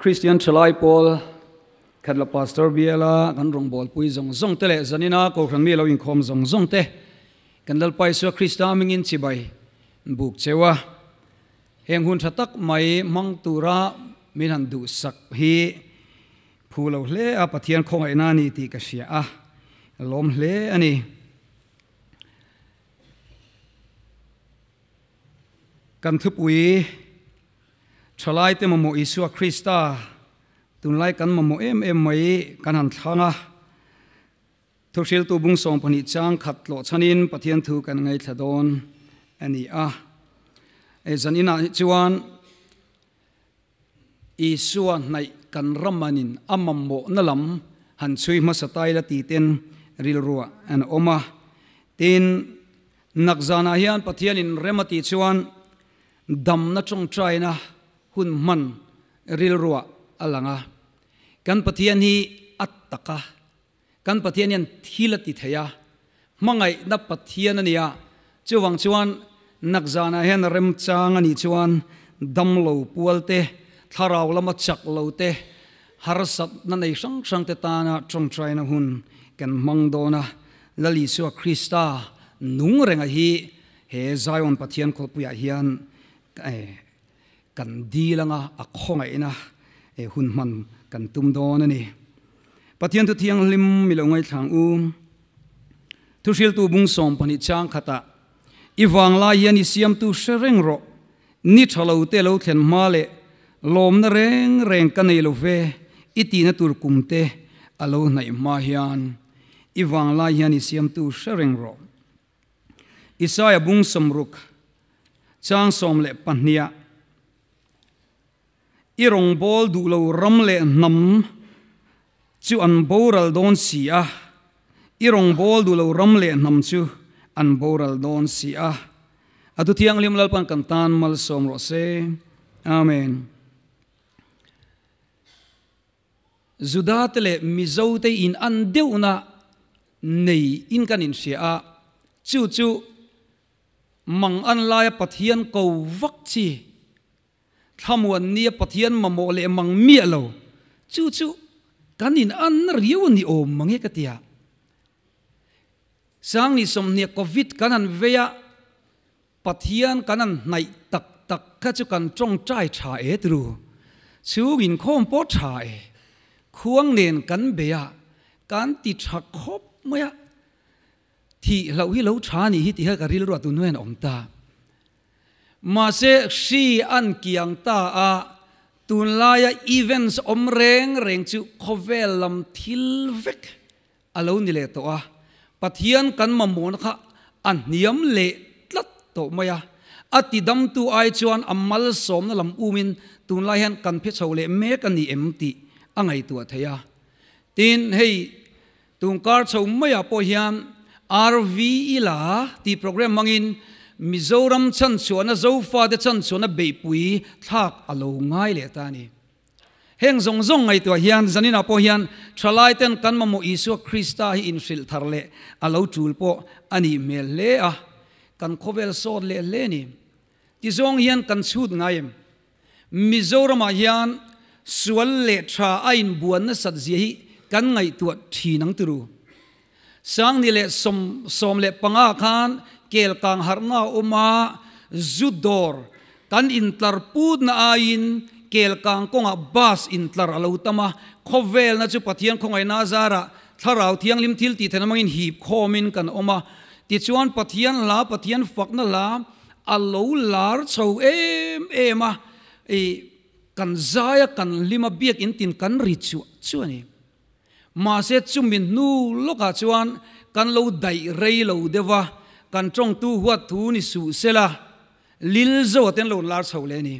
Kristian Thalai Pawl Khatla Pastor Biala kan rawngbawlpui zawng zawng te leh zanina Kohhran mi lo inkhawm zawng zawng te kan Lalpa Isua Krista mingin chibai buk cheu a. Heng hun tha tak mai hmang tura min han duhsak hi phu lo hle a, Pathian khawngaihna a ni tih ka hria a, lawm hle a ni. Kan thupui Thalaite mamawh Isua Krista tunlai kan mamawh em em mai kan han thlang a. Thuhriltu bung 12 chang khat tlawh chhanin Pathian thu kan ngaithla dawn a ni a. Zan inah hi chuan Isua hnaih kan ramanin a mamawhna lam han chhui hmasa tai la ti ten rilruah an awm a. Tin, nak zanah hian Pathianin rem a tih chuan damna tawngtaina hun hman rilruah a lang a. Kan Pathian hi a tak a, kan Pathian hian thil a ti thei a, hmangaihna Pathian a ni a, chuvang chuan nak zanah hian remchang a nih chuan damlo pual te, thlarau lama chak lo te, harsatna nei hrang hrang te tana tawngtaina hun kan hmang dawn a. Lal Isua Krista nung renga hi he Zion Pathian khawlpuiah hian kan dil anga a khawngaihna hun hman kan tum dawn a ni. Pathian thu thianghlim mi lo ngaithlang u. Thuhriltu bung 12 chang khatah i vanglai hian i siamtu hre reng rawh, ni tha lo te lo thlen hma leh lawmna reng reng ka nei lo ve, i tihna tur kum te a lo hnaih hma hian i vanglai hian i siamtu hre reng rawh. Isaia bung 60 chang 12 i rawngbâwl duh lo ram leh hnam chu an boral dawn si a, i rawngbâwl duh lo ram leh hnam chu an boral dawn si a. A thu thianghlim Lalpan kan tan malsawm rawh se. Amen. Juda te leh Mizo te in an deuhna nei in kan inhria a, chu chu mang an laia Pathian ko vak chi, thlamuan nia Pathian mamawh leh mang miah lo, chu chu kan in an riau a ni awm mange ka tia. Sang ni 20 Covid kan han vei a, Pathian kan han hnaih tak tak kha chu kan tawngtai tha e tru. Chhung inkhawm pawh tha e. Khuang nen kan bei a, kan ti tha khawp mai a. Thih hlauh hi lo tha ni hi ti kha ka rilru a tun hnuaiah an awm ta. Mahse hri an kiang ta a, tunlaia events awm reng reng chu khawvel lam thil vek a lo ni leh tawh a. Pathian kan mamawhna kha a hniam leh tlat tawh mai a. A ti damtu ai chuan a malsawmna lam umin tunlai hian kan phe chho leh mek a ni em tih a ngaihtuah thei a. Tin, hei tungkar chho maiah pawh hian RV ila tih program hmangin Mizoram chhanchhuahna Zofate chhanchhuahna beihpui thlak a lo ngai leh ta a ni. Heng zawng zawng ngaihtuah hian zaninah pawh hian thalai ten kan mamawh Isua Krista hi inhrilh thar leh a lo tul pawh a nih hmel hle a, kan khawvel sawt leh hle a ni. Tizawng hian kan chhut ngai em? Mizoramah hian sual leh tha a inbuan nasat zia hi kan ngaihtuah thin ang tiru. Sangni leh 15 khan kel kang harhna a awm a, zu dawr kan intlar putna aiin kel kang kawngah bus intlar a lo tam a, khawvelna chu Pathian khawngaihna a zarah thlarau thianghlim thil tih theihna hmangin hip khawmin kan awm a. Tichuan Pathian hla, Pathian fakna hla a lo lar chho em em a, kan zaia kan hlima biakin tin kan ri chuah chuah a ni. Mahse chumi hnu lawkah chuan kan lo daih rei lo deuh a, kan tawngtu huat thu ni suh sela, lil zo te an lo lar chho leh a ni.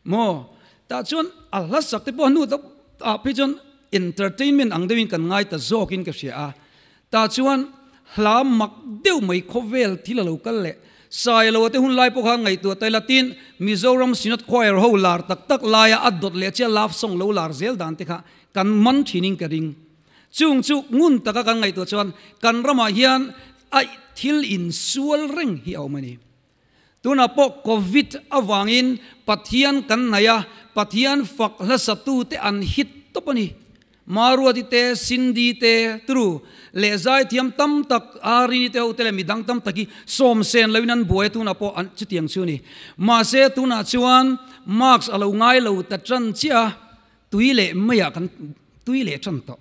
Maw? Tah chuan a hla sak te pawh hnu tak ah phei chuan entertainment ang deuhin kan ngai ta zawkin ka hria a. Tah chuan hla mak deuh mai khawvel thil a lo kal leh Sailo te hun lai pawh kha ngaihtuah ta ila tin Mizoram Synod Choir ho lar tak tak laia a dawt leh chiah love song lo lar zel dan te kha kan man thinin ka ring. Chung chu ngun taka kan ngaihtuah chuan kan ramah hian a thil insual reng hi a awm a ni. Tunah pawh Covid avangin Pathian kan hnaih a, Pathian fak hla satu te an hit tawp a ni. Maruati te, Cindy te, tru leh zaithiam tam tak Arini te ho te leh midang tam tak hi sawmsen loin an buai a tunah pawh an chutiang chu a ni. Mahse tunah chuan mask a lo ngai lo ta tan chiah a, tui leh meiah kan tui leh tan tawh.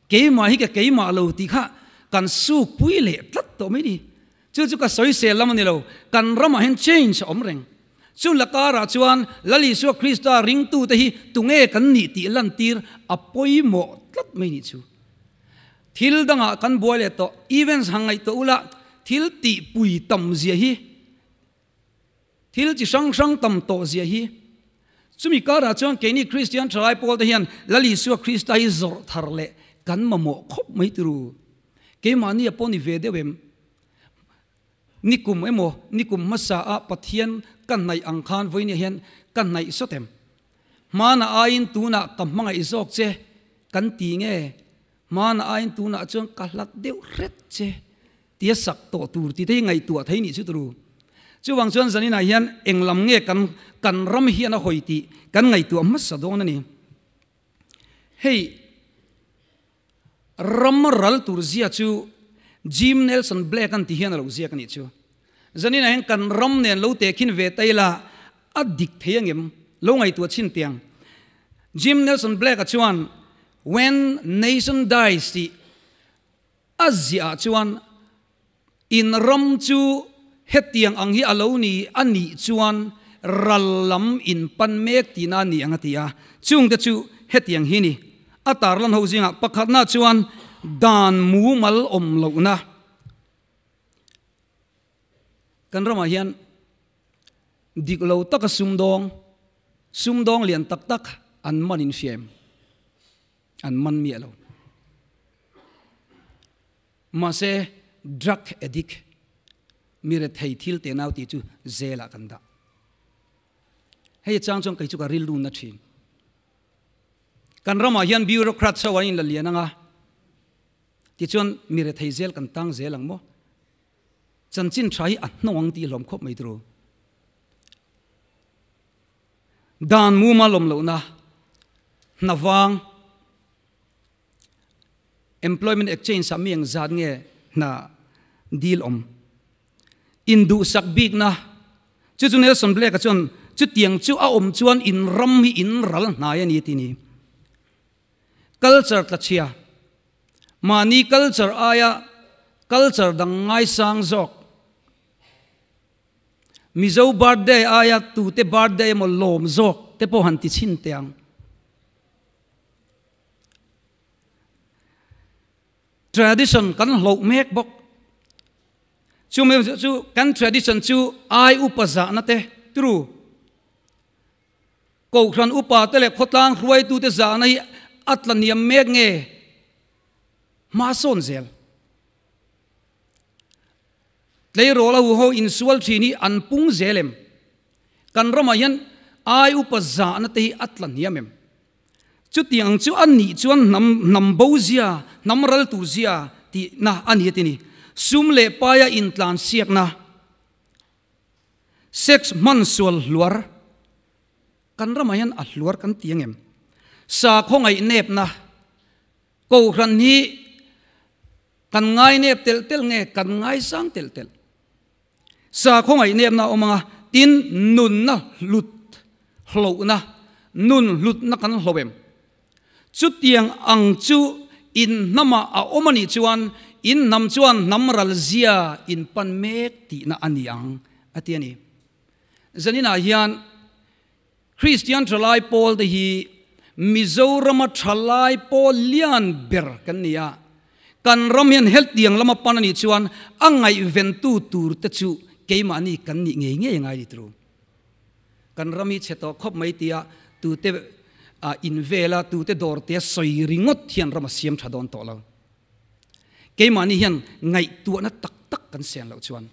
Keimah hi ka keimah lo tih kha kan suk pui leh tlat tawh mai ni. Chu chu ka sawisel lam a ni lo, kan ramah hian change a awm reng. Chu la karah chuan Lal Isua Krista ringtute hi tunge kan nih tih lantir a pawimawh tlat mai nih chu. Thil dangah kan buai leh tawh, events han ngaihtuah ula thil tihpui tam zia hi, thil chi hrang hrang tam tawh zia hi. Chumi karah chuan keini Kristian thalai pawlte hian Lal Isua Krista hi zawrh thar leh kan mamawh khawp mai turu. Keimahni a pawh ni ve deuh em? Nikum emaw, nikum hmasa ah Pathian ka hnaih ang khan vawinia hian ka hnaih sawt em? Hmana aiin tunah ka hmangaih zawk che kan ti nge? Hmana aiin tunah chuan ka hlat deuh hret che tia sak tawh tur tih te hi ngaihtuah thei nih chu turu. Chuvang chuan zaninah hian eng lam nge kan kan ram hian a hawi tih kan ngaihtuah hmasa dawn a ni. Hei ram ral tur zia chu Jim Nelson Black an ti hian a lo ziak a nih chu. Zaninah hian kan ram nen lo tehkhin ve ta ila a dik thei angem lo ngaihtuah chhin tiang. Jim Nelson Black-a chuan When Nation Dies tih A ziah chuan, In ram chu hetiang ang hi a lo ni a nih chuan ral lam in pan mek tihna a ni ang a ti a. Chungte chu hetiang hi ni. A tarlan ho zingah pakhatna chuan dan mumal awm lohna. Kan ramah hian dik lo taka sumdawng, sumdawng lian tak tak an man in hria em? An man miah lo. Mahse, drug addict, mi rethei thil te nau tih chu zelah kan dah. Hei chang chuan kei chu ka rilru na thin. Kan ramah hian bureaucrats ho an inla lian anga, tichuan mi rethei zel kan tang zel ang maw? Chanchin tha hi a hnawng ang tih hlawm khawp mai turu. Dan muma lawm lohna, hna vang, employment exchange ah mi engzat nge hna deal awm, induhsak bikna, chu chu Nelson Blake-a chuan chutiang chu a awm chuan in ram hi in ral hnai a ni a ti ni. Culture tlachhia, mahni culture aia culture dang ngaisang zawk, Mizo birthday aia tute birthday emaw lawm zawk te pawh han ti chhin teh ang. Tradition kan hloh mek bawk. Chu mai chu kan tradition chu ai upa zahna te tru. Kohhran upa te leh khawtlang hruaitu te zahna hi a tla niam mek nge hma sawn zel. Tleirawl a huho insual thin hi an pung zel em? Kan ramah hian ai upa zahna te hi a tla hniam em? Chutiang chu a nih chuan hnam hnam bo zia, hnam ral tur zia tihna a ni a ti ni. Sum leh paia intlan siakna, sex hman sual hluar, kan ramah hian a hluar kan ti ang em? Sakhaw ngaihnepna, Kohhran hi kan ngainep telh telh nge kan ngaisang telh telh? Sakhaw ngaihnepna a awm ang a, tin nunna hlut hlohna, nun hlutna kan hlo em? Chutiang ang chu in hnamah a awm a nih chuan in hnam chuan hnam ral zia in pan mek tihna a ni ang, a ti a ni. Zaninah hian Kristian thalai pawl te hi Mizorama thalai pawl lian ber kan ni a, kan ram hian heltiang lama pan a nih chuan a ngaihventu tur te chu keimahni kan nih ngei ngei angai ni turu. Kan ram hi chhe tawh khawp mai tia tute in vela tute dawr tia sawi ringawt hian ram a siam tha dawn tawh lo. Keimahni hian ngaihtuahna tak tak kan sian loh chuan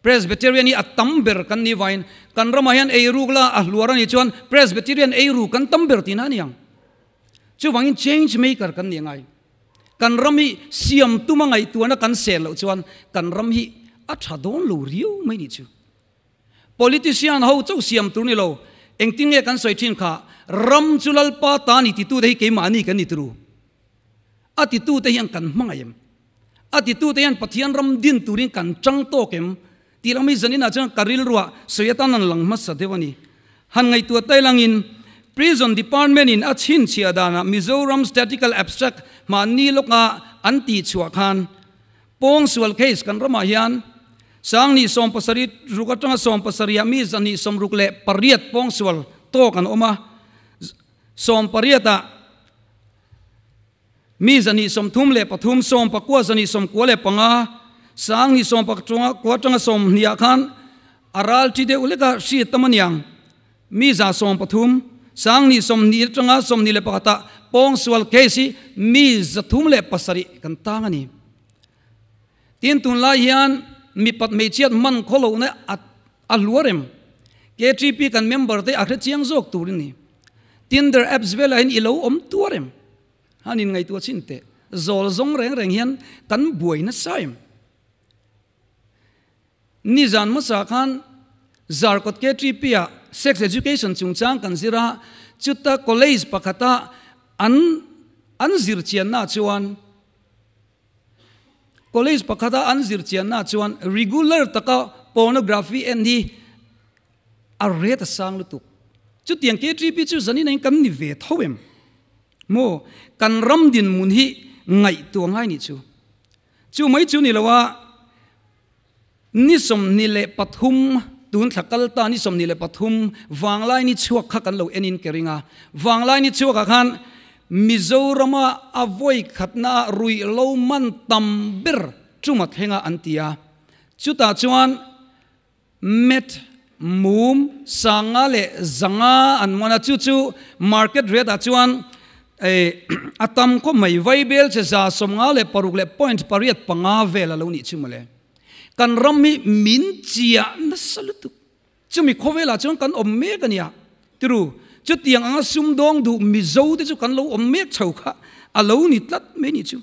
Presbyterian hi a tam ber kan nih vaiin kan ramah hian eiruk la a hluar a nih chuan Presbyterian eiru kan tam ber tihna a ni ang. Chuvangin change maker kan nih a ngai. Kan ram hi siam tuma ngaihtuahna kan sel loh chuan kan ram hi a tha dawn lo riau mai nih chu. Politician ho chauh siam tur ni lo. Engtin nge kan sawi thin kha, Ram chu Lalpa ta ni titute hi keimahni kan ni turu. A titute hian kan hmangaih em? A titute hian Pathian ram din turin kan chang tawk em? Tih lam hi zaninah chuan ka rilruah sawi atan an lang hmasa deuh a ni. Han ngaihtuah tai langin Prison Department in a chhinchhiah danah Mizoram Statical Abstract mahni lawka an tihchhuah khan Pawngsual case kan ramah hian Sangni sawmpasarih ruk atanga sawmpasarihah mi zahnih sawmruk leh pariat pawngsual tawk an awm a, sawmpariatah mi zahnih sawmthum leh pathum, sawmpakua zahnih sawmkua leh panga, Sangni sawmpakua atanga sawmhniah khan a ral ṭi deuh hleka hriat tam aniang. Mi 130, Sangni 20 atanga 21 ah pawngsual case hi mi 307 kan tang a ni. Tin, tunlai hian mipat hmeichhiat hman khaw lohna a hluar em? KTP kan member te a hre chiang zawk tur a ni. Tinder apps velah hian i lo awm tuar em? Han inngaihtuah chhin teh. Zawl zawng reng reng hian kan buai nasa em? Nizan hmasa khan Zarkawt KTP ah Sex Education chungchang kan zir a, chuta college pakhata an an zir chianna chuan college pakhata an zir chianna chuan regular taka pornography en hi a rate a sang lutuk. Chutiang KTP chu zanin ain kan ni ve tho em? Maw kan ram dinhmun hi ngaihtuah ngai nih chu. Chu mai chu ni lo a, ni 23, tun thla kal ta ni 23 vanglai ni chhuak kha kan lo en in ka ring a. Vanglai ni chhuakah khan Mizorama a vawi khatna ah ruih lo man tam ber chuma thlenga an ti a. Chutah chuan Met, mum, sanga leh zanga an man a, chu chu market rate ah chuan a tam khawp mai, vaibel che 156 leh point pariat panga vel a lo nih chu mawle. Kan ram hi min chiah nasa lutuk, chumi khawvelah chuan kan awm mek a nia tiru, chutiang anga sumdawng duh Mizo te chu kan lo awm mek chho kha a lo ni tlat mai nih chu.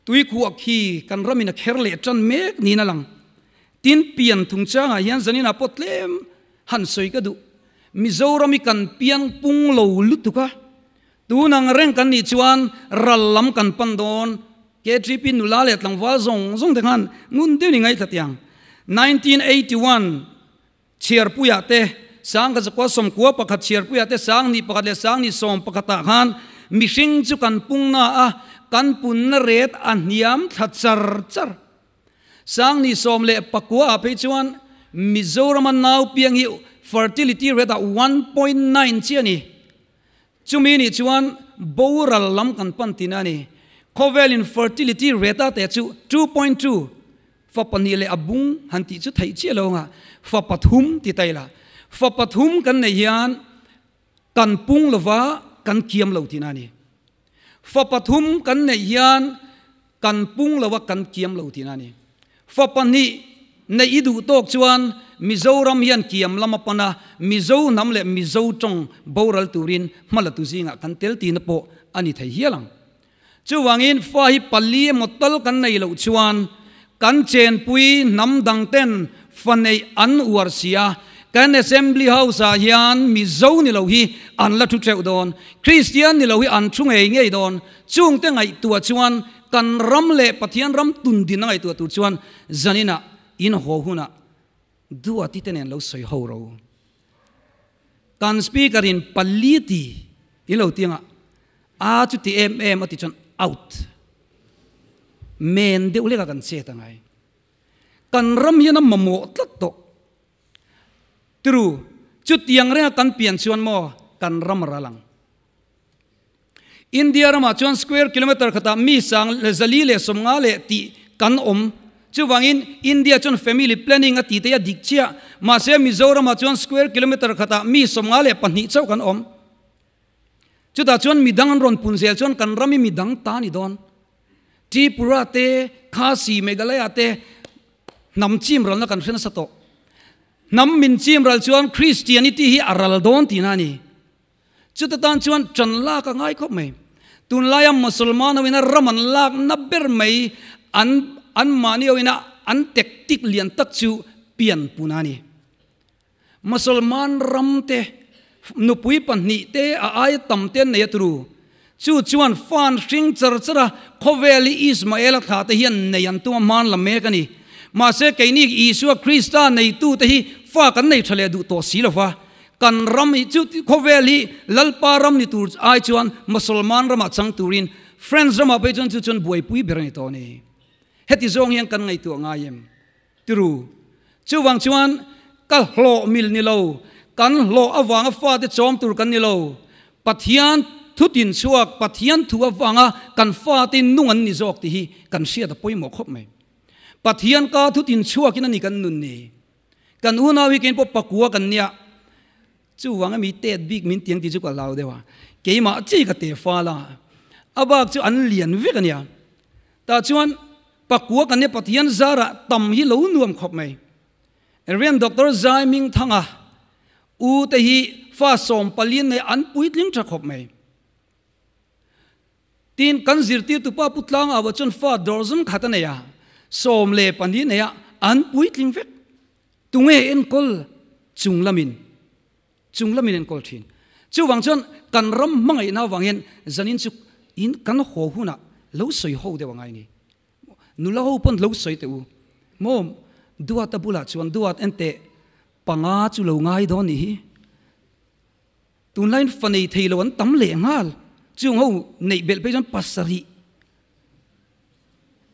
Tuikhuah khi kan ramin a kher leh tan mek niin a lang. Tin, pian thungchangah hian zaninah pawh tlem han sawi ka duh. Mizoram hi kan piang pung lo lutuk a, tun ang reng kan nih chuan ral lam kan pan dawn. KTP nula leh tlangval zawng zawng te khan ngun deuhin i ngaithla tiang. 1981 Chhiarpuiah te, Sangha zakua sawmkua pakhat chhiarpuiah te, Sangni pakhat leh Sangni sawm pakhatah khan mihring chu kan pungna a, kan punna ret a hniam thla char char. Sangni sawm leh pakua ah phei chuan Mizorama nau piang hi fertility rate ah 1.9 chi a ni. Chumi nih chuan boral lam kan pan tina a ni. Khawvelin fertility rate a te chu 2.2 Fa pahnih leh a bung han tih chu theih chiah lo anga fa pathum ti ta ila, fa pathum kan neih hian kan pung lova kan kiam lo tihna a ni. Fa pathum kan neih hian kan pung lova kan kiam lo tihna a ni. Fa pahnih neih i duh tawk chuan Mizoram hian kiam lam a pan a, Mizo hnam leh Mizo tawng boral turin hma la tu zingah kan tel tihna pawh a ni thei hial ang. Chuvangin fa hi pali emaw tal kan nei loh chuan kan chenpui hnam dang ten fa neih an uar si a, kan Assembly House ah hian Mizo ni lo hi an la thu teuh dawn, Kristian ni lo hi an thu ngei ngei dawn. Chungte ngaihtuah chuan kan ram leh Pathian ram tundin a ngaihtuah tur chuan zaninah in haw hunah Duati te nen lo sawi ho ro. Kan speaker in pali ti i lo ti anga a chu ti em em a ti chuan out. Men deuh leka kan chet angai. Kan ram hian a mamawh tlat tawh. Tiru, chutiang renga kan pian chuan maw kan ram a ral ang. India ramah chuan square kilometer khatah mi sang leh zali leh sawmnga leh tih kan awm. Chuvangin India chuan family planning a tih te hi a dik chiah. Mahse Mizoramah chuan square kilometer khatah mi 52 chauh kan awm. Chutah chuan midang an rawn pun zel chuan kan ram hi midang ta a ni dawn. Tripura te, Khasi, Meghalaya te hnam chim ralna kan hre nasa tawh. Hnam min chim ral chuan Christianity hi a ral dawn tihna a ni. Chuta tan chuan ṭan lak a ngai khawp mai. Tunlaia Musalman hoina ram an lak na ber mai an anmahni hoina an tactic lian tak chu pian pun a ni. Musalman ram te nupui pahnih te a aia tam te an nei a turu. Chu chuan fan hring char char a, khawvel hi Ismaela thlah te hian nei an tum a hman la mek a ni. Mahse keini Isua Krista neitute hi fa kan nei tha leh duh tawh si lo va, kan ram hi chu khawvel hi Lalpa ram ni tur ai chuan Musalman ramah chang turin France ramah phei chuan chu chuan buaipui ber a ni tawh a ni. Heti zawng hian kan ngaihtuah ngai em? Tiru. Chuvang chuan ka hlawh mil ni lo, kan hlawh avanga fate chawm tur kan ni lo. Pathian thutin chhuak, Pathian thu avanga kan fate nung an ni zawk tih hi kan hriat a pawimawh khawp mai. Pathian ka thutin chhuakin a ni kan nun ni. Kan unau hi kein pawh pakua kan nia. Chuvanga mi tet bik min tiang tih chu ka hlau deuh a. Keimah chi ka te fal a. A bak chu an lian vek a nia. Tah chuan Pakua kan nia Pathian zarah tam hi lo nuam khawp mai. Rev. Doctor Zai Ming Thanga u te hi fa 14 nei an puitling tha khawp mai. Tin kan zirtirtu pa Pu Tlangau chuan fa dozen khat a nei a, 12 nei a an puitling vek. Tunge enkawl chung lamin chung lamin enkawl thin. Chuvang chuan kan ram hmangaihna avang hian zanin chu in kan haw hunah lo sawi ho deuh angai ni. Nula ho pawn lo sawi teh u. Maw Duata bulah chuan Duat enteh panga chu lo ngai dawn nih hi. Tunlaiin fa nei thei lo an tam leh nghal. Chung ho neih belh phei chuan pasarih.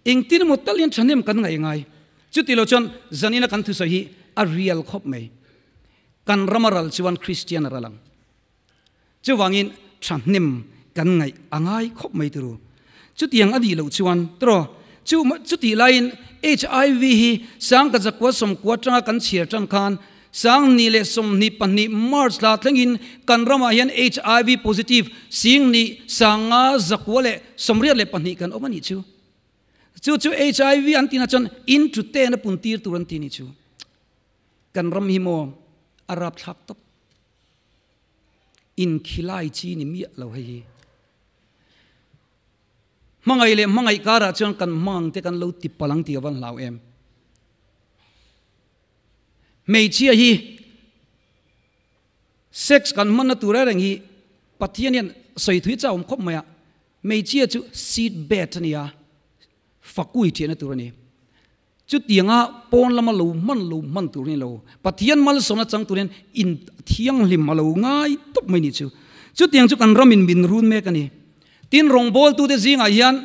Engtin emaw tal hian thahnem kan ngaih ngai. Chuti lo chuan zanina kan thusawi hi a real khawp mai. Kan ram a ral chuan Kristian a ral ang. Chuvangin thahnem kan ngaih a ngai khawp mai turu. Chutiang a nih loh chuan tiraw chu chutih laiin HIV hi sang ka zakua sawmkua atanga kan chhiar tan khan 2022 March thla thlengin kan ramah hian HIV positive sing nih 5182 kan awm a nih chu. Chu chu HIV an tihna chuan intuten a puntir tur an ti ni chu. Kan ram hi maw a rapthlak tawp. Inkhilai chi ni miah lo hei hi. Hmangaih leh hmangaih karah chuan kan hmang te kan lo ti palang tih a van hlau em. Hmeichhia hi sex kan hmanna tur reng hi Pathian hian sawi thui chau awm khawp mai a. Hmeichhia chu seat bed a ni a, fakui thiahna tur a ni. Chutianga pawn lama lo hman lo hman tur a ni lo. Pathian malsawmna chang tur hian in thianghlim a lo ngai tawp mai ni chu. Chutiang chu kan ramin min run mek a ni. Tin rawngbawltute zingah hian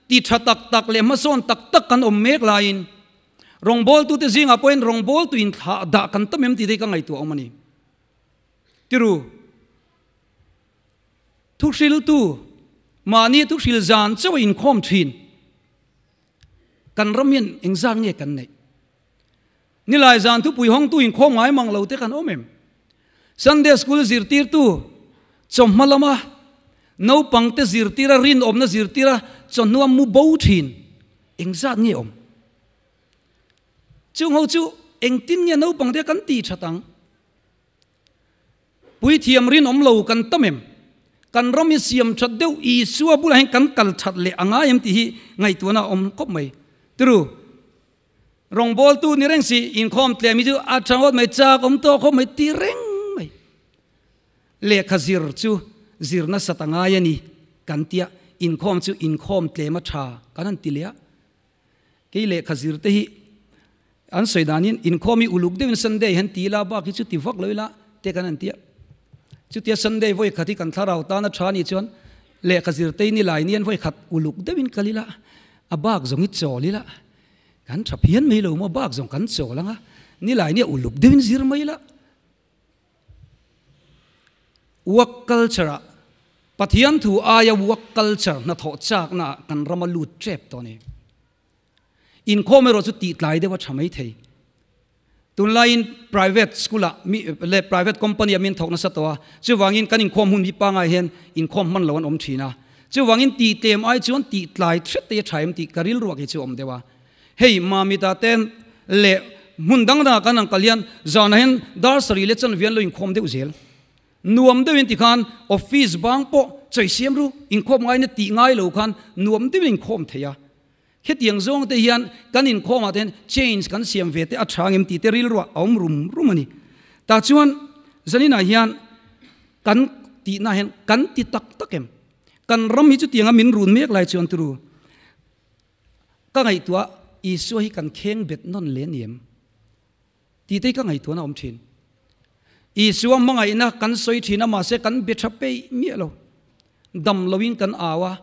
ti tha tak tak leh hmasawn tak tak kan awm mek laiin Rawngbawltute zingah pawhin rawngbawltu in thlah dah kan tam em tih te hi ka ngaihtuah awm a ni. Tiru, thuhriltu, mahni thuhril zan chauh a inkhawm thin. Kan ram hian engzat nge kan neih? Nilai zan thupui hawngtu inkhawm ngai mang lo te kan awm em? Sunday School zirtirtu chawhma lama naupangte zirtira rinawmna zirtira chawhnuam mu bo thin. Engzat nge awm? Chung ho chu engtin nge naupang te kan ti that ang? Puithiam rinawm lo kan tam em? Kan ram hi siam that deuh Isua bulah hian kan kal that leh a ngai em tih hi ngaihtuahna a awm khawp mai. Tiru, rawngbawltu ni reng si inkhawm tlem hi chu a tha ngawt mai, chak awm tawh khawp mai ti reng mai. Lehkha zir chu zir nasat a ngai a ni kan tia, inkhawm chu inkhawm tlem a tha kan han ti leh a. Kei lehkha zir te hi an sawi danin inkhawm hi uluk deuhin Sunday hian ti ila bak hi chu ti vak lo ila te kan han tia. Chutia Sunday vawi khat hi kan thlarau tan a tha anih chuan lehkha zir te hi nilai nian vawi khat uluk deuhin kal ila a bak zawng hi chawl ila kan tha phian mai lo maw bak zawng kan chawl anga nilai nia uluk deuhin zir mai ila. Work culture ah Pathian thu aia work culture hnathawh chakna ah kan ram a lut tep tawh a ni. Inkhawm erawh chu tih tlai deuh a tha mai thei. Tunlaiin private school ah mi leh private company ah min thawk nasa tawh a, chuvangin kan inkhawm hun hi pangai hian inkhawm hman lo an awm thin a. Chuvangin tih tlem ai chuan tih tlai hret te hi a tha em tih ka rilruak hi chu a awm deuh a. Hei Mamita te leh hmun dang dangah kan ang kal hian zanah hian dar sarih leh chanve an lo inkhawm deuh zel. Nuam deuhin tikhan office bang pawh chawi siam ru, inkhawm ngaina tih ngai lo khan nuam deuhin inkhawm thei a. Khetiang zawng te hian kan inkhawmah te hian change kan siam ve te a tha ngem tih te rilruah a awm rum rum a ni. Tah chuan zaninah hian kan tihna hian kan ti tak tak em? Kan ram hi chutianga min run mek lai chuan turu ka ngaihtuah Isua hi kan kheng bet nawn le ni em? Tih te hi ka ngaihtuahna a awm thin. Isua hmangaihna kan sawi thin a mahse kan be tha peih miah lo. Dam loin kan au a,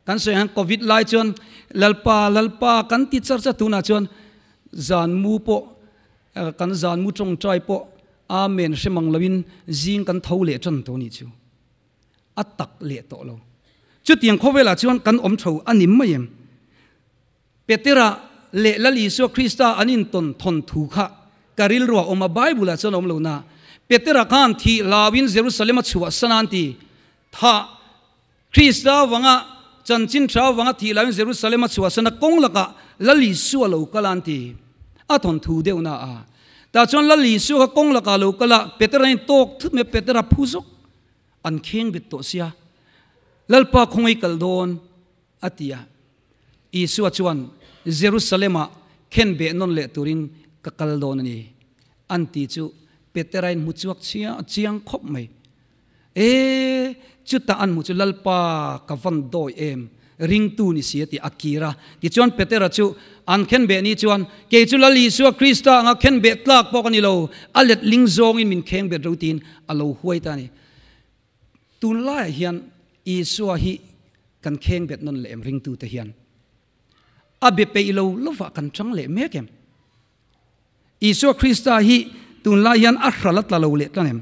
kan sawi ang Covid lai chuan Lalpa Lalpa kan ti char char tunah chuan zan mu pawh kan zan mu tawngtai pawh Amen hre mang loin zing kan tho leh tan tawh a nih chu. A tak leh tawh lo. Chutiang khawvelah chuan kan awm tho a ni mai em? Petera leh Lal Isua Krista an intawn thawn thu kha ka rilru a awm a, Bible ah chuan a awm lo na. Petera khan thih hlauin Jerusalem a chhuahsan a an ti. Thah Krista avanga chanchin tha avanga thih hlauin Jerusalem a chhuahsan a, kawng lakah Lal Isua lo kal a an ti. A thawn thu deuh na a. Tah chuan Lal Isua kha kawng lakah lo kal a, Petera in tawk thut mai a, Petera phu zawk an kheng bet tawh sia. Lalpa khawngaih kal dawn. A ti a. Isua chuan, Jerusalem-ah khen beh nawn leh turin ka kal dawn a ni, an ti chu Peterain hmu chhuak chiang khawp mai. E, chutah an hmu chu Lalpa ka van dawi em, ringtu ni si a ti a kir a. Tichuan Petera chu an khen beh ni chuan, Kei chu Lal Isua Krista anga khen beh tlak pawh ka ni lo, a letling zawngin min kheng bet ro tiin a lo huai ta a ni. Tunlaiah hian Isua hi kan kheng bet nawn leh em ringtute hian a be peih lo lovah kan chang leh mek em? Isua Krista hi tunlai hian a hral a tla lo leh tlang em?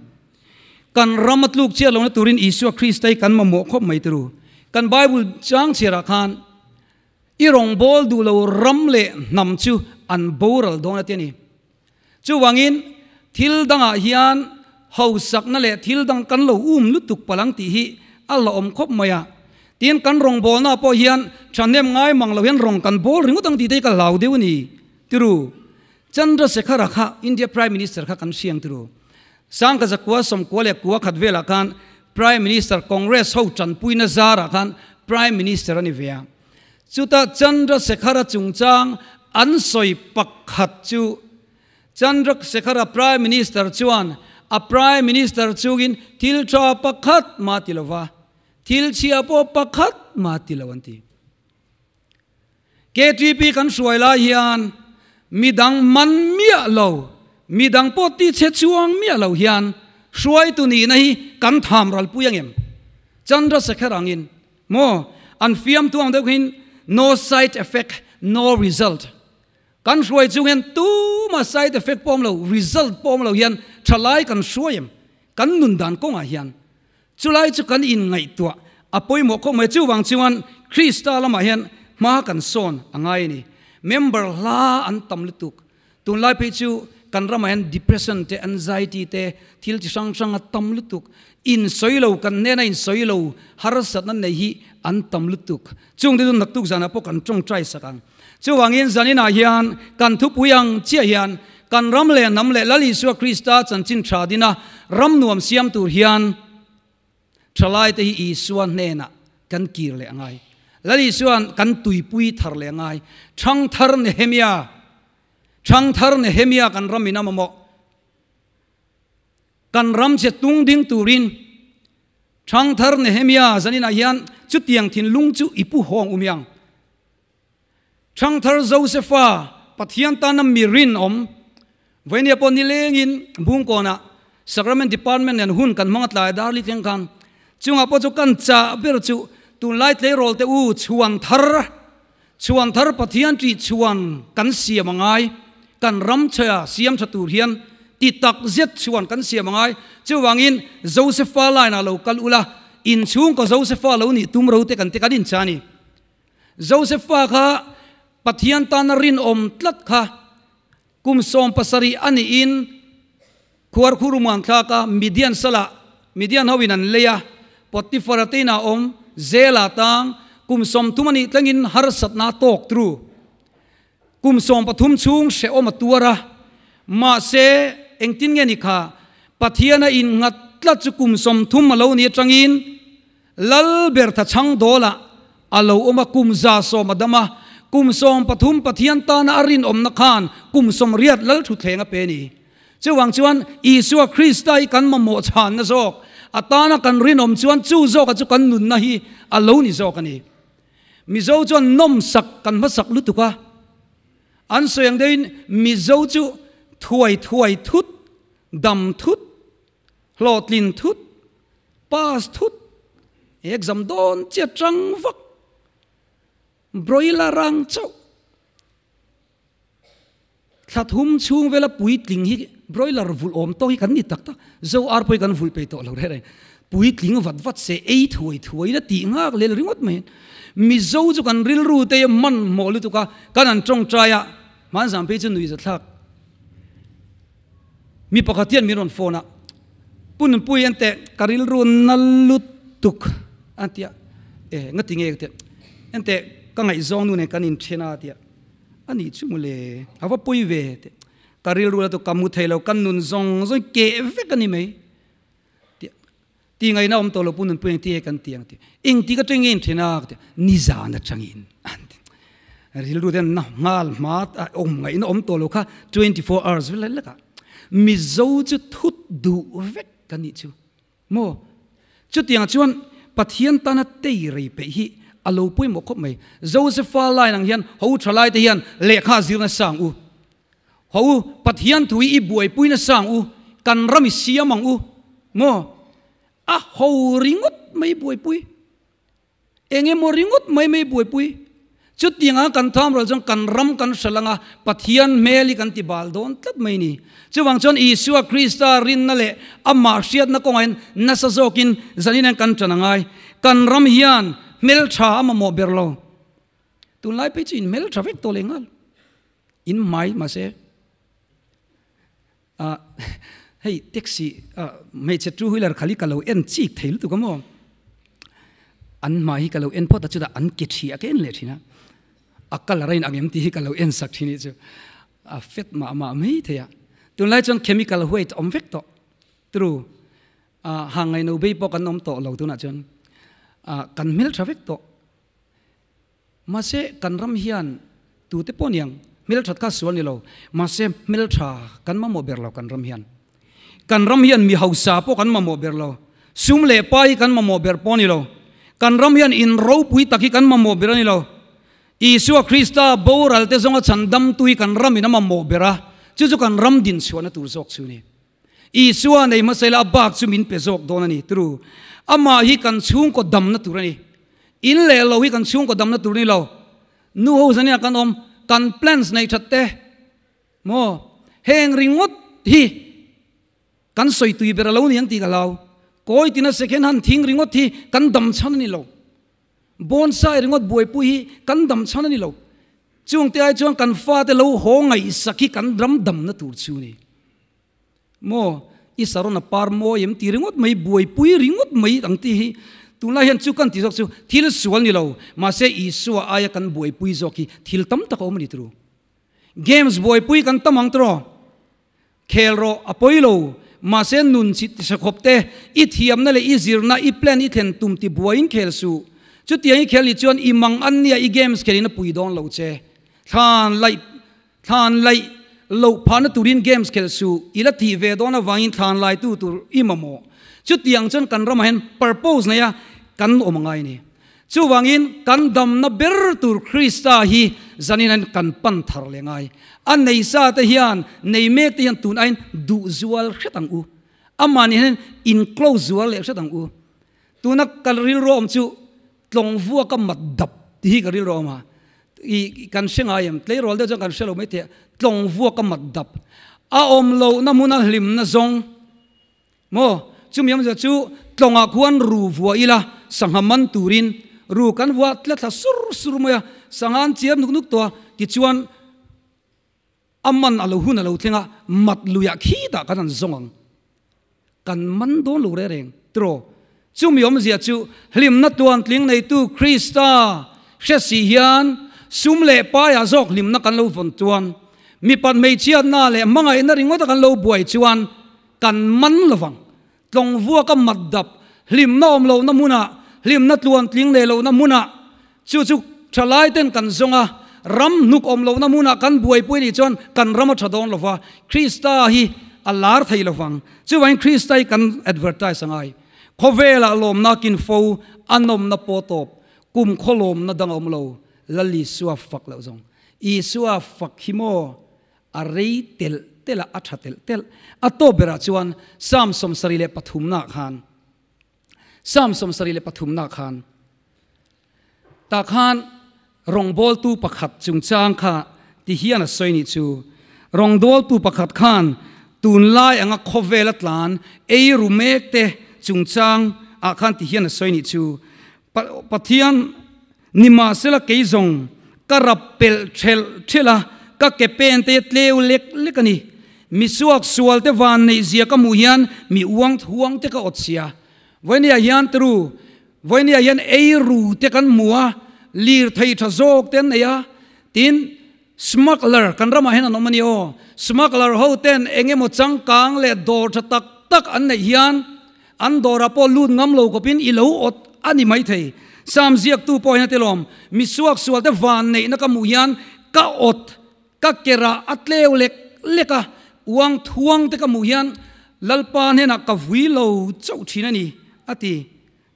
Kan ram a tluk chiah lohna turin Isua Krista hi kan mamawh khawp mai turu. Kan Bible chang chhiarah khan i rawngbâwl duh lo ram leh hnam chu an boral dawn a ti a ni. Chuvangin, thil dangah hian hausakna leh thil dang kan lo um lutuk palh ang tih hi a la awm khawp mai a. Tin, kan rawngbawlnaah pawh hian thahnem ngai mang lo hian rawng kan bawl ringawt ang tih te hi ka hlau deuh a ni. Tiru, Chandrasekhara kha India Prime Minister kha kan hriang tiru. Sangka zakua sawmkua leh kua khat velah khan Prime Minister Congress ho tanpuina zarah khan Prime Minister a ni ve a. Chutah Chandrasekhara chungchang an sawi pakhat chu Chandrasekhara Prime Minister chuan a Prime Minister chungin thil tha pakhat mah ti lova, thil chhia pawh pakhat mah ti lo an ti. KTP kan hruai lai hian midang man miah lo, midang pawh ti chhe chuang miah lo hian hruaitu nihna hi kan tham ralpui angem? Chandrasekhar angin Maw? An fiamtu ang deuh khin no side effect, no result. Kan hruai chung hian tuma side effect pawh awm lo, result pawh awm lo hian thalai kan hruai em? Kan nun dan kawngah hian chulai chu kan inngaihtuah a pawimawh khawp mai. Chuvang chuan Krista lamah hian hma kan sawn a ngai a ni. Member hla an tam lutuk. Tunlai phei chu kan ramah hian depression te, anxiety te, thil chi hrang hrang a tam lutuk. Insawi lo, kan hnena insawi lo harsatna nei hi an tam lutuk. Chung te chu naktuk zanah pawh kan tawngtai sak ang. Chuvangin zaninah hian kan thupui ang chiah hian kan ram leh hnam leh Lal Isua Krista chanchin tha dina ram nuam siam tur hian Thalaite hi Isua hnenah kan kir leh a ngai. Lal Isua'n kan tuipui thar leh a ngai. Thangthar Nehemia, Thangthar Nehemia kan ram in a mamawh. Kan ram che tung ding turin Thangthar Nehemia zaninah hian chutiang thinlung chu i pu hawng um iang. Thangthar Josefa, Pathian tana mi rinawm, Vainia pawh nilengin Bungkawnah Sacrament Department nen hun kan hmang a tlai dar li thleng khan chungah pawh chu kan chah ber chu tunlai tleirawl te u chhuan thar, chhuan thar Pathian ṭih chhuan kan siam a ngai, kan ram chhia siam ṭha tur hian ti tak zet chhuan kan siam a ngai. Chuvangin Josefa line ah lo kal ula, inchhungkaw Josefa lo nih tum ro te kan ti kan inchah a ni. Josefa kha Pathian tana rinawm tlat kha kum 70 a niin khuarkhur umuan thlak a, Midian salah Midian hoin an lei a, Potifara te inah awm Zela tang kum 30 a nih tlangin harsatna a tawk tru. Kum 13 chhung hrehawm a tuar a, mahse engtin nge ni kha Pathiana innghat tlat chu kum 30 a lo ni atangin Lal ber tha chhang dawlah a lo awm a, kum 110 a dam a, kum 13 Pathian tana a rinawmna khan kum 80 lal thutthleng a pe a ni. Chuwang chuan Isua Krista hi kan mamawh chhanna zawk atana kan rinawm chuan chu zawka chu kan nunna hi a lo ni zawk a ni. Mizo chuan nawmsak kan hmasak lutuk a, an sawi ang deuhin Mizo chu thuai thuai thut, dam thut, hlawhtlin thut, pass thut, exam dawn chiah tang vak, broiler ang chauh. Thla thum chhung vela puitling hi broiler vulh awm tawk hi kan ni tak tak. Zo ar pawh hi kan vulh peih tawh lo reng reng. Puitling vat vat se ei thuai thuai la tih nghak lel ringawt mai. Mizo chu kan rilru te man hmawh lutuk a, kan han tawngtai a, hmanzam phei chu nui zathlak. Mi pakhat hian min rawn phone a, Pu Nunpui an teh ka rilru na lutuk a ti a, e ngati nge ka ti a, enteh ka ngaihzawng nu nen kan inthen a ti a, A nih chu mawle, a va pawi ve teh. Ka rilru la chu ka mu thei lo, ka nun zawng zawng keh vek a ni mai. Tih ti ngaihna awm tawh lo pu Nunpui engti nge kan ti ang tih. Engti ka teng nge in then a ka ti a, nizan atangin an ti. Rilru te na nghal hma awm ngaihna awm tawh lo kha 24 hours vel lek ah. Mizo chu thut duh vek ka nih chu. Maw? Chutiang chuan Pathian tana tei rei peih hi a lo pawimawh khawp mai. Josefa line ang hian ho tha laite hian lehkha zir nasa ang u. Ho u, Pathian thu hi i buaipui nasa ang u, kan ram i siam ang u. Maw? A ho ringawt mai buaipui. Eng emaw ringawt mai mai buaipui. Chutianga kan tham ral chuan kan ram kan hre lang a, Pathian hmel hi kan ti bal dawn tlat mai ni. Chuvang chuan Isua Krista rinna leh amah hriatna kawngah hian nasa zawkin zanin hian kan ṭan a ngai. Kan ram hian hmelṭha a mamawh ber lo. Tunlai phei chu in hmelṭha vek tawh leh nghal. In hmai mahse. Ah hei taxi ah hmeichhe two wheeler khal hi ka lo en chik thei lutuk a maw an hma hi ka lo en phawt a chutah an ke thi a ka en leh thin a a colour a in ang em tih hi ka lo en sak thin hi chu a fet mah mah mai thei a tunlai chuan chemical white a awm vek tawh true ah hang ngaihno bei pawh kan awm tawh lo tunah chuan ah kan hmeltha vek tawh. Mahse, kan ram hian tute pawh niang hmelthat kha sual ni lo, mahse hmeltha kan mamawh ber lo kan ram hian. Kan ram hian mi hausa pawh kan mamawh ber lo, sum leh pa hi kan mamawh ber pawh ni lo. Kan ram hian in ropui tak hi kan mamawh ber a ni lo. Isua Krista boral te zawnga chhan damtu hi kan ram in a mamawh ber a, chu chu kan ram dinchhuahna tur zawk chu a ni. Isua nei hmasa ila a bak chu min pe zawk dawn a ni turu. Amah hi kan chhungkaw damna tur a ni. In leh lo hi kan chhungkaw damna tur a ni lo. Nu ho zania kan awm, kan plans nei that te maw heng ringawt hi kan sawi tui ber a lo ni ang tih ka hlau. Kawi tina second hand thing ringawt hi kan dam chhan a ni lo. Bonsai ringawt buaipui hi kan dam chhan a ni lo. Chungte ai chuan kan fate lo haw ngaihsak hi kan ram damna tur chu a ni. Maw, i saron a par mawi em ti ringawt mai, buaipui ringawt mai ang tih hi tunlai hian chu kan ti zawk chu thil sual ni lo, mahse Isua aia kan buaipui zawk hi thil tam tak a awm a ni turu. Games buaipui kan tam ang tawh, khel rawh a pawi lo, mahse nun chi tisa khawp te, i thiamna leh i zirna, i plan i thlen tum ti buaiin khel suh. Chutiang i khel ni chuan i mang an nia i games khelin a pui dawn lo che. Thlan laih Thlan laih loh phahna turin games khelh suh, i la tih ve dawn avangin thlan laitu tur i mamawh. Chutiang chuan kan ramah hian purpose neia kan awm a ngai a ni. Chuvangin kan damna ber tur Krista hi zanin hian kan pan thar leh ngai. A nei sa te hian, nei mek te hian tun aiin duh zual hret ang u. Amah nih hian in close zual leh hret ang u. Tuna ka rilru awm chu Tlawng vuaka mat dap tih hi ka rilru a awm a, i kan hre ngai em? Tleirawl deuh chuan kan hre lo mai thei a, tlawng vuaka mat dap a awm lohna hmuna hlimna zawng maw? Chumi awmzia chu tlawngah khuan ru vua ila sangha man turin ru kan vua tla thla sur sur mai a, sangha an chiar nuk nuk tawh a, tichuan a man a lo hun a lo thleng a, mat luiah khitah kan han zawng ang. Kan man dawn lo reng reng tiraw? Chumi awmzia chu hlimna tuantling neitu Krista hre si hian sum leh paiah zawk hlimna kan lo vawn chuan mipat hmeichhiatna leh hmangaihna ringawta kan lo buai chuan kan man lovang. Tlawng vuaka mat dap hlimna awm lohna hmunah, hlimna tluantling nei lohna hmunah chu chu thalai ten kan zawng a, ram hnuk awm lohna hmunah kan buaipui nih chuan kan ram a tha dawn lova. Krista hi a lar thei lovang. Chuvain Krista hi kan advertise angai. Khawvelah lawmna kin fo a nawmna pawh tawp, kum khaw lawmna dang a awm lo, Lal Isua fak loh zawng. Isua fak hi maw a rei telh telh a, a tha telh telh. A tawp berah chuan Psalm 73 naah khan, Psalm 73 naah khan, Tah khan rawngbawltu pakhat chungchang kha ti hian a sawi nih chu. Rawngbawltu pakhat khan tunlai anga khawvel a tlan ei ru mek te chungchang ah khan ti hian a sawi nih chu. Pathian nimahsela kei zawng ka rap pelh thelh thelh a, ka ke pen te tleu lek lek a ni. Mi suak sual te van neih zia ka hmuh hian mi uang thuang te ka awt sia. Vawinia hian tru Vawinia hian ei ru te kan hmu a, lirthei tha zawk te an nei a, tin smuggler kan ramah hian an awm a ni aw, smuggler ho ten eng emaw changkang leh dawr tha tak tak an neih hian an dawrah pawh lut ngam lo khawpin i lo awt a ni maithei. Sam ziaktu pawh hian a ti lawm, mi suaksual te van neihna ka hmuh hian ka awt, ka kerah a tleu lek lek a, uang thuang te ka hmuh hian Lalpa hnenah ka vui lo chauh thin a ni, a ti.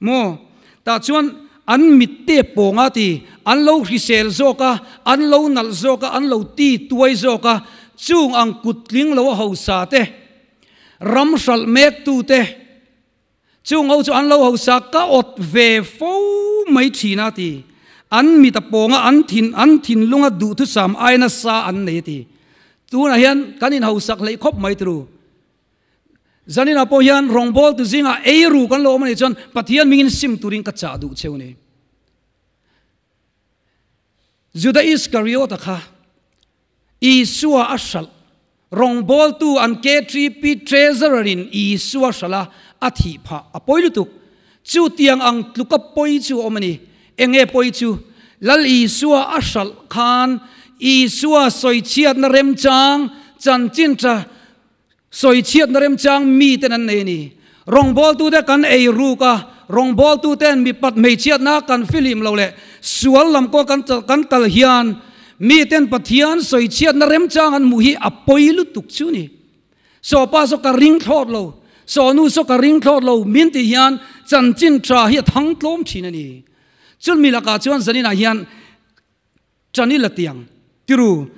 Maw? Tah chuan an mitte pawnga ti, an lo hrisel zawk a, an lo nalh zawk a, an lo ti tuai zawk a, chung ang kut tling lo a hausa te, ram hralh mek tu te, chung ho chu an lo hausa ka awt ve fo mai thin a ti. An mit a pawnga an thin an thinlunga duhthusam ai nasa an nei a ti. Tunah hian kan inhausak hleih khawp mai turu. Zaninah pawh hian rawngbawltu zingah ei ru kan lo awm a nih chuan Pathian mingin sim turin ka chah duh cheu ni. Juda Iskariota kha Isua a hralh, rawngbawltu an KTP treasurer in Isua hralh a, a thih phah a pawi lutuk. Chutiang ang tluka pawi chu a awm a ni. Enge pawi chu? Lal Isua a hralh khan Isua sawichhiatna remchang chanchin tha Sawichhiatna remchang miten an nei a ni. Rawngbawltute kan ei ruk a, rawngbawltuten mipat hmeichhiatna kan filim lo leh sual lam kaw kan kan kal hian miten Pathian sawichhiatna remchang an hmuh hi a pawi lutuk chu ni. Saw pa saw ka ring thlawt lo, saw nu saw ka ring thlawt lo min tih hian chanchin tha hi a thang tlawm thin a ni. Chumi lakah chuan zaninah hian Ṭan i la tiang tiru,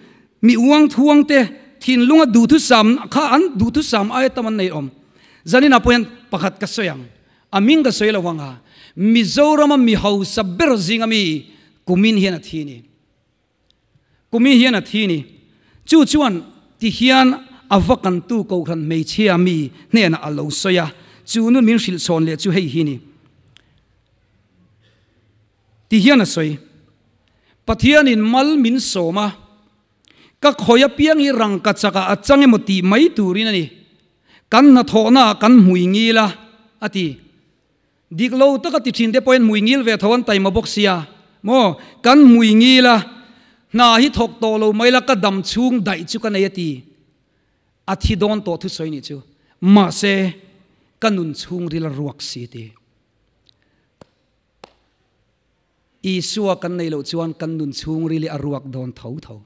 mi uang thuang te thinlunga duhthusam kha an duhthusam aia tam an nei awm. Zaninah pawh hian pakhat ka sawi ang, a ming ka sawi lo ang a, Mizorama mi hausa ber zinga mi kumin hian a thi ni. Kumin hian a thi ni. Chu chuan ti hian a va kantu kohhran hmeichhia mi hnenah a lo sawi a, chu nun min hrilh chhawn leh chu hei hi ni. Ti hian a sawi, Pathianin mal min sawm a, ka khawi apiang hi rangka chakah a chang emaw tih mai turin a ni. Kan hnathawhnaah kan hmui ngil a, a ti. Dik lo taka ti thin te pawhin hmui ngil ve tho an taima bawk sia maw? Kan hmui ngil a, hna hi thawk tawh lo mai la ka dam chhung daih chu ka nei a ti. A thi dawn tawh thusawi nih chu. Mahse, ka nun chhungril a ruak si ti. Isua kan neih loh chuan kan nun chhungril hi a ruak dawn tho tho.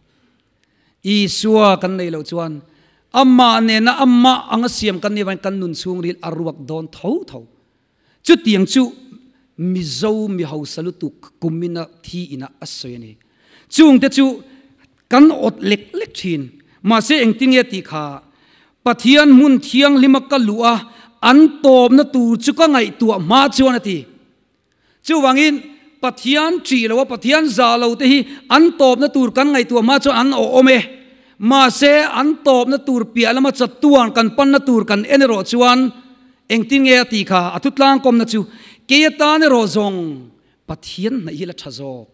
Isua kan neih loh chuan amah nena amah anga siam kan nih avangin kan nun chhungril a ruak dawn tho tho. Chutiang chu Mizo mi hausa lutuk kumina thi ina a sawi a ni. Chungte chu kan awt lek lek thin. Mahse engtin nge tih kha Pathian hmun thianghlima ka luh a, an tawpna tur chu ka ngaihtuah hma chuan a ti. Chuvangin Pathian ṭih lo a, Pathian zah lo te hi an tawpna tur kan ngaihtuah hma chuan an awh awm e. Mahse an tawpna tur piah lama chatuan kan panna tur kan en erawh chuan engtin nge a tih kha a thutlangkawmna chu kei atan erawh zawng Pathian hnaih hi la ṭha zawk.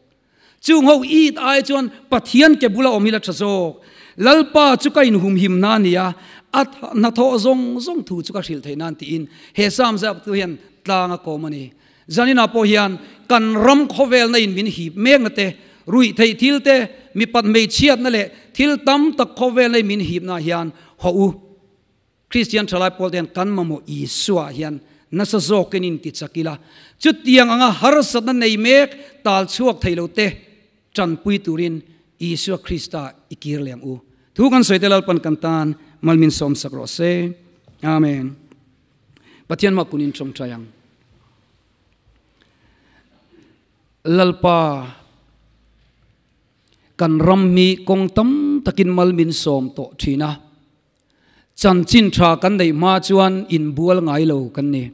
Chung ho it ai chuan Pathian ke bula awm hi la tha zawk. Lalpa chu ka inhumhim na a ni a, a hnathawh zawng zawng thu chu ka hrilh theih nan tiin he Psalm ziaktu hian tlang a kawm a ni. Zaninah pawh hian kan ram khawvelna in min hip mekna te, ruihtheih thil te, mipat hmeichhiatna leh thil tam tak khawvelna in min hipna hian haw u. Kristian thalai pawl te hian kan mamawh Isua hian nasa zawkin in ti chak ila, chutiang anga harsatna nei mek tal chhuak thei lo te tanpui turin Isua Krista i kir leh ang u. Thu kan sawi te Lalpan kan tan Malmin som sak rawh se. Amen. Pathian ma kunin tawngtai ang. Lalpa kan ram hi kawng tam takin mal min sawm tawh thin a. Chanchin tha kan neih hma chuan inbual ngai lo kan ni.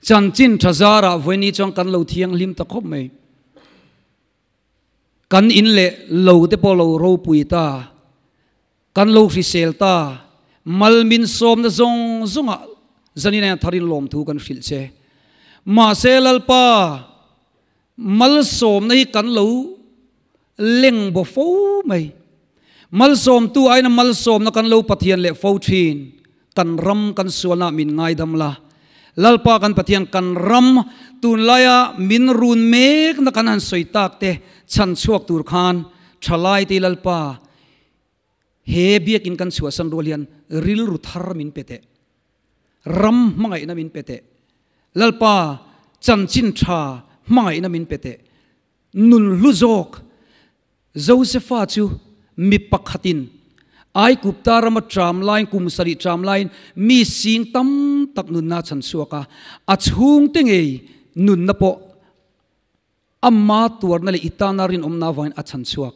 Chanchin tha zarah vawiini chuan kan lo thianghlim ta khawp mai. Kan in leh lo te pawh lo ropui ta. Kan lo hrisel ta. Mal min sawmna zawng zawngah zanin aia tharin lawmthu kan hrilh che. Mahse Lalpa malsawmna hi kan lo leng baw fo mai. Malsawmtu aina malsawmna kan lo Pathian leh fo thin. Kan ram kan sualna min ngaidam la. Lalpa kan Pathian kan ram tunlaia min run mekna kan han sawi tak te chhan chhuak tur khan thalai te Lalpa he biakin kan chhuahsan rual hian rilru thar min pe teh. Ram hmangaihna min pe teh. Lalpa chanchin tha hmangaihna min pe teh. Nun hlu zawk Josefa chu mi pakhatin Aigupta rama tram laiin kum sarih tram laiin mi sing tam tak nunna chhan chhuak a, a chhungte ngei nunna pawh Amma tuarna leh i tana rinawmna avangin a chhan chhuak.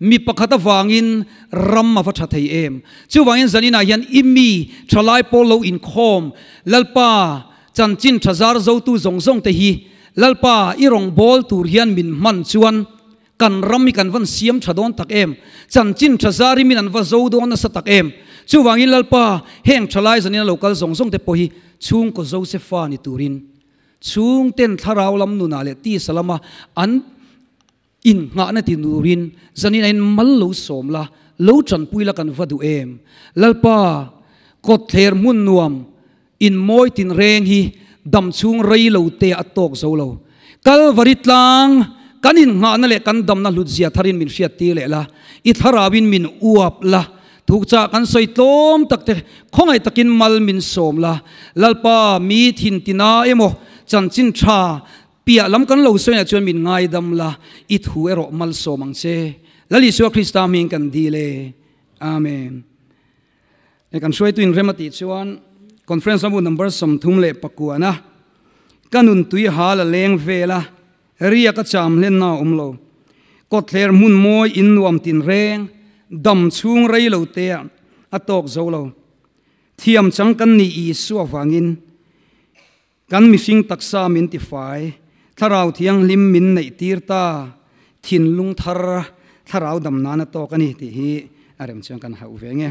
Mi pakhat avangin ram a va tha thei em? Chuvangin zaninah hian i mi thalai pawl lo inkhawm, Lalpa chanchin tha zar zotu zawng zawng te hi Lalpa i rawngbâwl tur hian min hman chuan kan ram hi kan van siam tha dawn tak em? Chanchin tha zar hi min an va zo dawn nasa tak em? Chuvangin Lalpa heng thalai zanina lo kal zawng zawng te pawh hi chhungkaw Josefa ni turin Chhungten thlarau lam nunah leh tisa lama an innghahna ti nurin zanin a in mal lo sawm la, lo tanpui la kan va duh em? Lalpa, kawtthler hmun nuam in mawi tinreng hi dam chhung rei lo te a tawk zo lo. Kalvari tlang kan innghahna leh kan damna hlutzia tharin min hriattir leh la, i thlarauin min uap la, Thukchah kan sawi tlawm tak te khawngaih takin mal min sawm la, Lalpa mi thin tina emaw chanchin tha piah lam kan lo sawi ah chuan min ngaidam la, i thu erawh mal sawm ang che. Lal Isua Krista hming kan dil e. Amen. E kan hruaitu in rem a tih chuan Conference lambu number 39 a ka nun tui hal a leng vel a, Riak a cham hlenna a awm lo. Kawtthler hmun mawi in nuam tinreng, dam chhung rei lo te ah a tawk zo lo. Thiam chang kan ni Isua vangin kan mihring taksa min tifai, thlarau thianghlim min neih tir ta, thinlung thar thlarau dam nan a tawk a ni tih hi a rem chuan kan hauh ve nge.